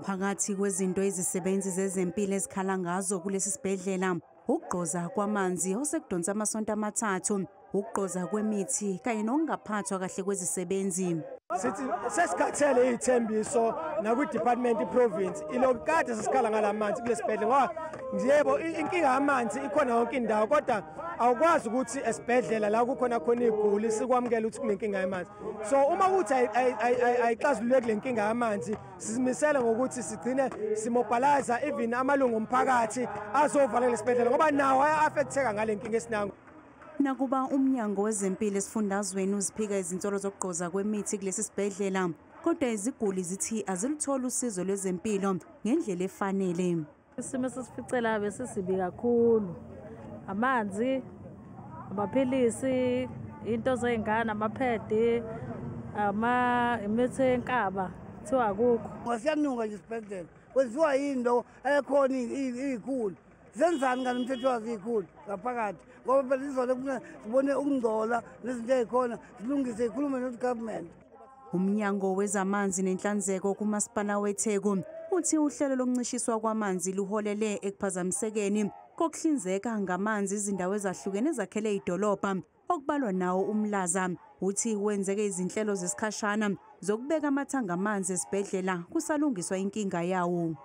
Phakathi kwezinto izisebenzi zezempilo ezikhala ngazo kulesi sibhedlela, ukugqoza kwamanzi osekudonsa amasonto 3, ukugqoza kwemithi kanye nokungaphathwa kahle kwezisebenzi. Sithi sesikhathele iy'thembiso nakwi-department i-province ilokhu kade sesikhala ngala manzi kulesibhedlela, ngoba yebo inkinga yamanzi ikhona yonke indawo, kodwa awukwazi ukuthi esibhedlela la kukhona khona iguli sikwamukele ukuthi kunenkinga yamanzi. So uma kuthi ayixazululeki le nkinga yamanzi, sizimisele ngokuthi sigcine simobilize even amalungu omphakathi azovalela esibhedlela, ngoba nawo aya-affecteka ngale nkinga esinayo. Nakuba umnyango wezempilo esifundazweni uziphika izinsolo zokugqoza kwemithi kulesi sibhedlela, kodwa iziguli zithi azilutholi usizo lwezempilo ngendlela efanele. Isimo esisificela besisibi kakhulu. Amanzi, amaphilisi, into zey'ngane, amaphedi, imithi yenkaba kuthiwa akukho. Siyanuka nje isibhedlela, kwenziwa yini lokho ekhona iy'khulu? Zenzani ngale mthetho wazo iy'khulu ngaphakathi? Ngoba phela izolo kufuneka sibone ukungcola nezinto ey'khona, silungise, ikhulume no-government. Umnyango wezamanzi nenhlanzeko kumasipala weTheku uthi uhlelo lokuncishiswa kwamanzi luholele ekuphazamisekeni kokuhlinzeka ngamanzi izindawo ezahlukene ezakhele idolobha, okubalwa nawo uMlaza. Uthi wenzeke izinhlelo zesikhashana zokubeka amathanga amanzi esibhedlela kusalungiswa inkinga yawo.